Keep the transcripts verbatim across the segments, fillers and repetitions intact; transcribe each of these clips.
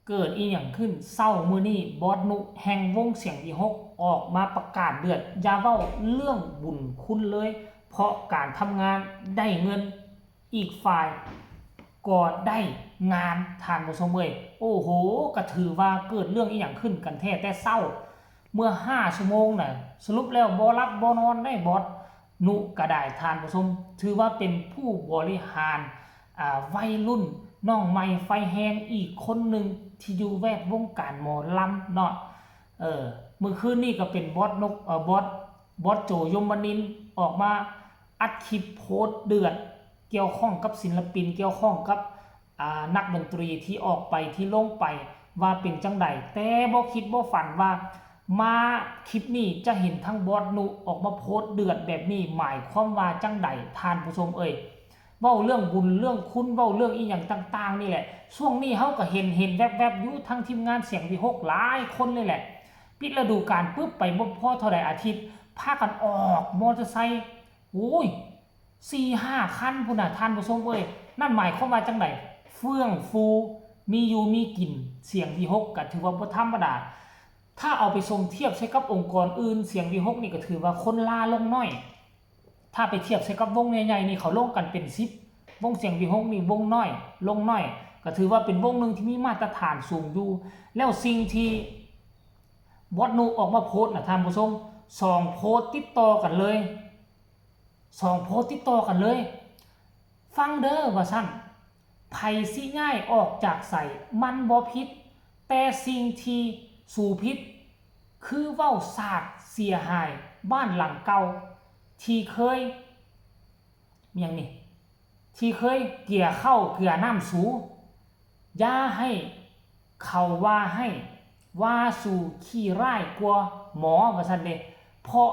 เกิดอีหยังขึ้นเช้ามื้อนี้ บอสนุแห่งวงเสียงวีหกออกมาประกาศเดือด อย่าเว้าเรื่องบุญคุณเลย เพราะการทำงานได้เงิน อีกฝ่ายก็ได้งาน ท่านผู้ชมเอ้ย โอ้โห ก็ถือว่าเกิดเรื่องอีหยังขึ้นกันแท้แต่เช้า เมื่อห้าชั่วโมงน่ะ สรุปแล้วบ่หลับบ่นอนได้บอสนุก็ได้ ท่านผู้ชม ถือว่าเป็นผู้บริหาร อ่า วัยรุ่นน้องใหม่ไฟแฮงอีกคนหนึ่งที่อยู่แวดวงการหมอลำเนาะ เออ มื้อคืนนี้ก็เป็นบอสนุ เอ่อ บอส บอสโจ ยมนินทร์ ออกมาอัดคลิปโพสต์เดือด เกี่ยวข้องกับศิลปิน เกี่ยวข้องกับ อ่า นักดนตรีที่ออกไป ที่ลงไป ว่าเป็นจั่งใด แต่บ่คิดบ่ฝันว่า มาคลิปนี้จะเห็นทั้งบอสนุออกมาโพสต์เดือดแบบนี้ หมายความว่าจั่งใด ท่านผู้ชมเอ้ย เว้าเรื่องบุญเรื่องคุณ เว้าเรื่องอีหยังต่างๆ นี่แหละ ช่วงนี้เฮาก็เห็น เห็นแวบๆ อยู่ ทั้งทีมงานเสียงวีหกหลายคนเลยแหละ ปิดฤดูกาลปุ๊บ ไปบ่พอเท่าใดอาทิตย์ พากันออกมอเตอร์ไซค์ โอ้ย สี่ห้าคันพุ้นน่ะ ท่านผู้ชมเอ้ย นั่นหมายความว่าจั่งใด เฟื่องฟู มีอยู่มีกิน เสียงวีหกก็ถือว่าบ่ธรรมดา ถ้าเอาไปส่งเทียบใส่กับองค์กรอื่น เสียงวีหกนี่ก็ถือว่าคนลาลงน้อย ถ้าไปเทียบใส่กับวงใหญ่ๆ นี่เขาลงกันเป็นสิบ วงเสียงวีหกนี่วงน้อย ลงน้อย ก็ถือว่าเป็นวงหนึ่งที่มีมาตรฐานสูงอยู่ แล้วสิ่งที่บอสนุออกมาโพสต์น่ะ ท่านผู้ชม สองโพสต์ติดต่อกันเลย สองโพสต์ติดต่อกันเลย ฟังเด้อว่าซั่น ไผสิย้ายออกจากไสมันบ่ผิด แต่สิ่งที่สูผิด คือเว้าสาดเสียหายบ้านหลังเก่า ที่เคย หยังนี่ ที่เคยเกลี่ยข้าวเกลี่ยน้ำสู อย่าให้เขาว่าให้ ว่าสูขี้ร้ายกว่าหมอ ว่าซั่นเด้ เพราะ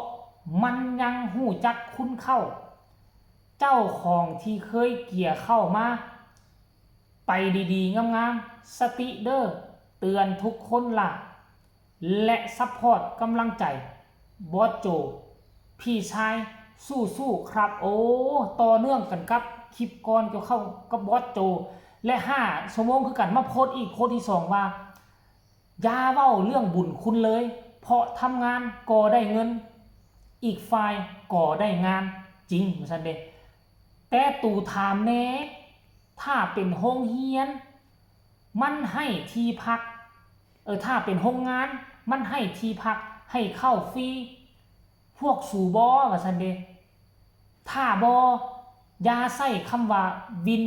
มันยังฮู้จักคุณเข้า เจ้าของที่เคยเกลี่ยข้าวมา ไปดีๆ งามๆ สติเด้อ เตือนทุกคนล่ะ และซัพพอร์ตกำลังใจ บอสโจ พี่ชาย สู้ๆ ครับ โอ้ ต่อเนื่องกันกับคลิปก่อนเกี่ยวเข้ากับบอสโจ และห้าชั่วโมงคือกัน มาโพสต์อีก โพสต์ที่สองว่า อย่าเว้าเรื่องบุญคุณเลย เพราะทำงานก็ได้เงิน อีกฝ่ายก็ได้งานจริง ว่าซั่นเด้ แต่ตู่ถามแหน่ ถ้าเป็นโรงเรียน มันให้ที่พัก เออ ถ้าเป็นโรงงาน มันให้ที่พัก ให้ข้าวฟรี พวกสูบ่ ว่าซั่นเด้ ถ้าบ่ อย่าใช้คำว่าวิน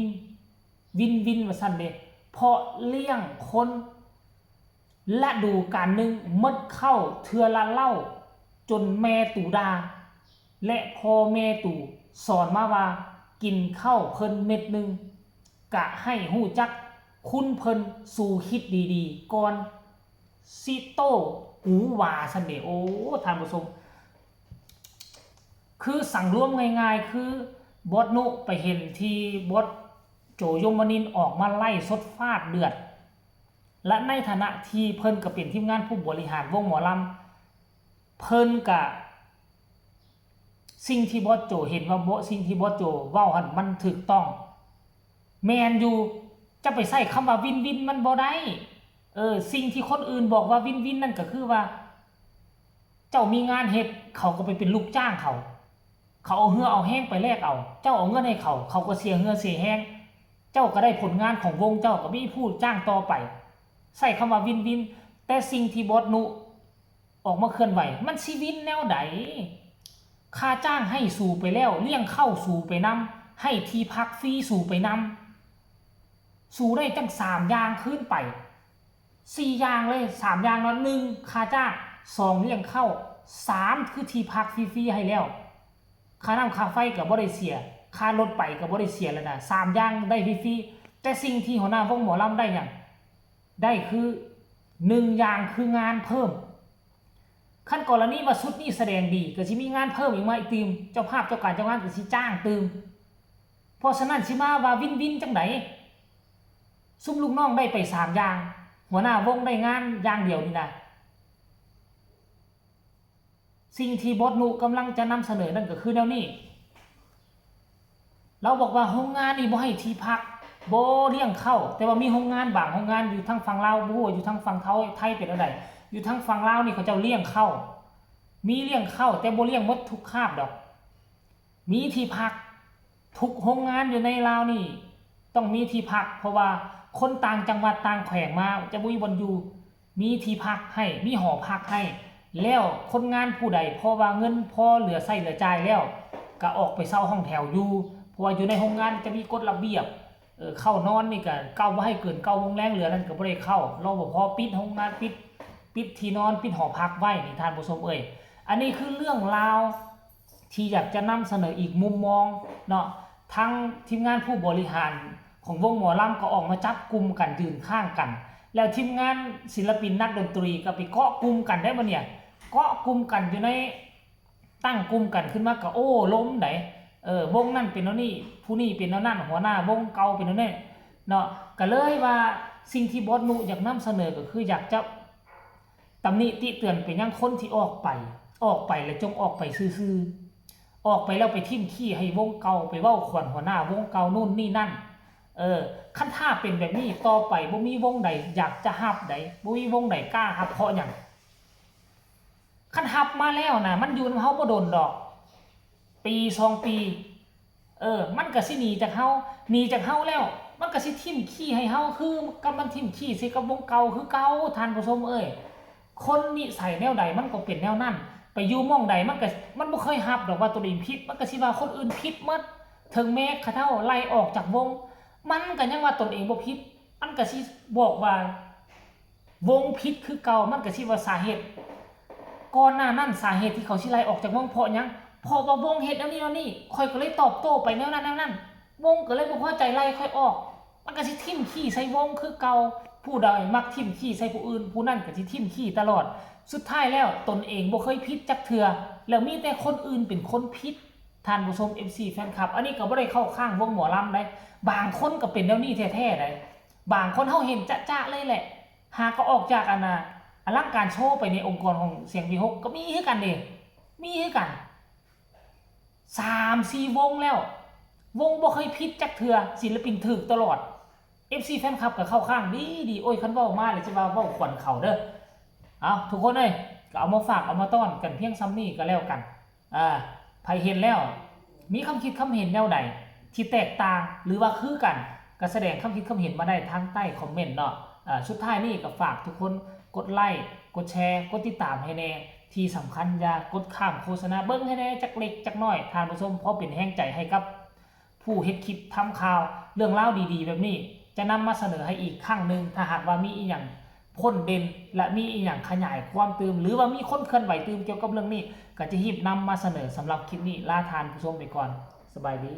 วินวิน ว่าซั่นเด้ เพราะเลี้ยงคนฤดูกาลหนึ่งหมดข้าวเทื่อละเล่า จนแม่ตู่ด่า และพ่อแม่ตู่สอนมาว่า กินข้าวเพิ่นเม็ดหนึ่ง กะให้ฮู้จักคุณเพิ่น สูคิดดีๆ ก่อนสิโต้กู ว่าซั่นเด้ โอ้ ท่านผู้ชม คือสังรวมง่ายๆ คือบอสนุไปเห็นที่บอสโจ ยมนินทร์ ออกมาไลฟ์สดฟาดเดือด และในฐานะที่เพิ่นก็เป็นทีมงานผู้บริหารวงหมอลำ เพิ่นกะ สิ่งที่บอสโจเห็นว่าบ่ สิ่งที่บอสโจเว้าหั่นมันถูกต้อง แม่นอยู่ จะไปใช้คำว่าวินวินมันบ่ได้ เออ สิ่งที่คนอื่นบอกว่าวินวินนั่นก็คือว่า เจ้ามีงานเฮ็ด เขาก็ไปเป็นลูกจ้างเขา เขาเอาเหื่อเอาแฮงไปแลกเอา เจ้าเอาเงินให้เขา เขาก็เสียเหื่อเสียแฮง เจ้าก็ได้ผลงานของวง เจ้าก็มีผู้จ้างต่อไป ใช้คำว่าวินวิน แต่สิ่งที่บอสนุออกมาเคลื่อนไหว มันสิวินแนวใด ค่าจ้างให้สูไปแล้ว เลี้ยงข้าวสูไปนำ ให้ที่พักฟรีสูไปนำ สูได้ตั้งสามอย่างคืนไป สี่อย่างเลย สามอย่างเนาะ หนึ่ง ค่าจ้าง สอง เลี้ยงข้าว สาม คือที่พักฟรีๆ ให้แล้ว ค่าน้ำค่าไฟก็บ่ได้เสีย ค่ารถไปก็บ่ได้เสียแล้วนะ สามอย่างได้ฟรีๆ แต่สิ่งที่หัวหน้าวงหมอลำได้หยัง ได้คือ หนึ่ง อย่างคืองานเพิ่ม คันกรณีว่าชุดนี้แสดงดี ก็สิมีงานเพิ่มอีกมาอีกตื่ม เจ้าภาพเจ้าการเจ้างานก็สิจ้างตื่ม เพราะฉะนั้นสิมาว่าวินวินจั่งใด ซุมลูกน้องได้ไปสามอย่าง หัวหน้าวงได้งานอย่างเดียวนี่นะ สิ่งที่บอสนุกำลังจะนำเสนอนั่นก็คือแนวนี้ ลาวบอกว่าโรงงานนี่บ่ให้ที่พัก บ่เลี้ยงข้าว แต่ว่ามีโรงงาน บางโรงงานอยู่ทางฝั่งลาว บ่ฮู้ว่าอยู่ทางฝั่งไทยเป็นแนวใด อยู่ทางฝั่งลาวนี่เขาเจ้าเลี้ยงข้าว มีเลี้ยงข้าว แต่บ่เลี้ยงหมดทุกคาบดอก มีที่พัก ทุกโรงงานอยู่ในลาวนี่ต้องมีที่พัก เพราะว่าคนต่างจังหวัดต่างแขวงมา จะบ่มีบ่อนอยู่ มีที่พักให้ มีหอพักให้ แล้วคนงานผู้ใดพอว่าเงินพอเหลือใช้เหลือจ่ายแล้ว ก็ออกไปเช่าห้องแถวอยู่ เพราะว่าอยู่ในโรงงานจะมีกฎระเบียบ เออ เข้านอนนี่ก็เก้า บ่ให้เกินเก้าโมงแลง เหลือนั้นก็บ่ได้เข้า รปภ ปิดโรงงาน ปิด ปิดที่นอน ปิดหอพักไว้นี่ ท่านผู้ชมเอ้ย อันนี้คือเรื่องราวที่อยากจะนำเสนออีกมุมมองเนาะ ทั้งทีมงานผู้บริหารของวงหมอลำก็ออกมาจับกลุ่มกันยืนข้างกัน แล้วทีมงานศิลปินนักดนตรีก็ไปเกาะกลุ่มกันได้บ่เนี่ย เกาะกลุ่มกันอยู่ใน ตั้งกลุ่มกันขึ้นมาก็โอ้ล้มได เออ วงนั่นเป็นแนวนี้ ผู้นี้เป็นแนวนั้น หัวหน้าวงเก่าเป็นแนวนี้เนาะ ก็เลยว่าสิ่งที่บอสนุอยากนำเสนอก็คืออยากจะตำหนิติเตือนไปยังคนที่ออกไป ออกไปแล้วจงออกไปซื่อๆ ออกไปแล้วไปทิ่มขี้ให้วงเก่า ไปเว้าขวัญหัวหน้าวงเก่านู่นนี่นั่น เออ คันถ้าเป็นแบบนี้ต่อไปบ่มีวงใดอยากจะฮับได บ่มีวงใดกล้าฮับ เพราะหยัง คันฮับมาแล้วนะ มันอยู่นำเฮาบ่โดนดอก ปีสองปี เออ มันก็สิหนีจากเฮา หนีจากเฮาแล้ว มันก็สิทิ่มขี้ให้เฮา คือกับมันทิ่มขี้ใส่กับวงเก่าคือเก่า ท่านผู้ชมเอ้ย คนนิสัยแนวใดมันก็เป็นแนวนั้น ไปอยู่หม่องใดมันก็ มันบ่เคยฮับดอกว่าตนเองผิด มันก็สิว่าคนอื่นผิดหมด ถึงแม้เขาเจ้าไล่ออกจากวง มันก็ยังว่าตนเองบ่ผิด มันก็สิบอกว่า วงผิดคือเก่า มันก็สิว่าสาเหตุ ก่อนหน้านั้นสาเหตุที่เขาสิไล่ออกจากวงเพราะหยัง เพราะว่าวงเฮ็ดแนวนี้แนวนี้ ข้อยก็เลยตอบโต้ไปแนวนั้นแนวนั้น วงก็เลยบ่พอใจไล่ข้อยออก มันก็สิทิ่มขี้ใส่วงคือเก่า ผู้ใดมักทิ่มขี้ใส่ผู้อื่น ผู้นั้นก็สิทิ่มขี้ตลอด สุดท้ายแล้วตนเองบ่เคยผิดจักเทื่อ แล้วมีแต่คนอื่นเป็นคนผิด ท่านผู้ชม เอฟซี แฟนคลับ อันนี้ก็บ่ได้เข้าข้างวงหมอลำได บางคนก็เป็นแนวนี้แท้ๆได บางคนเฮาเห็นจะๆเลยแหละ หากก็ออกจากอันน่ะ อลังการโชว์ไปในองค์กรของเสียงวีหก ก็มีคือกันเด้ มีคือกัน สามสี่วงแล้ว วงบ่เคยผิดจักเทื่อ ศิลปินถูกตลอด เอฟซี แฟนคลับก็เข้าข้างดีๆ โอ้ย คันเว้ามาแล้วสิว่าเว้าขวัญเขาเด้อ เอา ทุกคนเอ้ย ก็เอามาฝากเอามาต้อนกันเพียงส่ำนี้ก็แล้วกัน อ่า ไผเห็นแล้ว มีความคิดความเห็นแนวใดที่แตกต่างหรือว่าคือกัน ก็แสดงความคิดความเห็นมาได้ทางใต้คอมเมนต์เนาะ อ่า สุดท้ายนี้ก็ฝากทุกคนกดไลค์ กดแชร์ กดติดตามให้แน่ ที่สำคัญอย่ากดข้ามโฆษณา เบิ่งให้แน่จักเล็กจักน้อย ท่านผู้ชม พอเป็นแรงใจให้กับผู้เฮ็ดคลิปทำข่าวเรื่องราวดีๆแบบนี้ จะนำมาเสนอให้อีกครั้งหนึ่ง ถ้าหากว่ามีอีหยัง พ้นเด่น และมีอีหยังขยายความตื่ม หรือว่ามีคนเคลื่อนไหวตื่มเกี่ยวกับเรื่องนี้ ก็จะรีบนำมาเสนอ สำหรับคลิปนี้ลาท่านผู้ชมไปก่อน สบายดี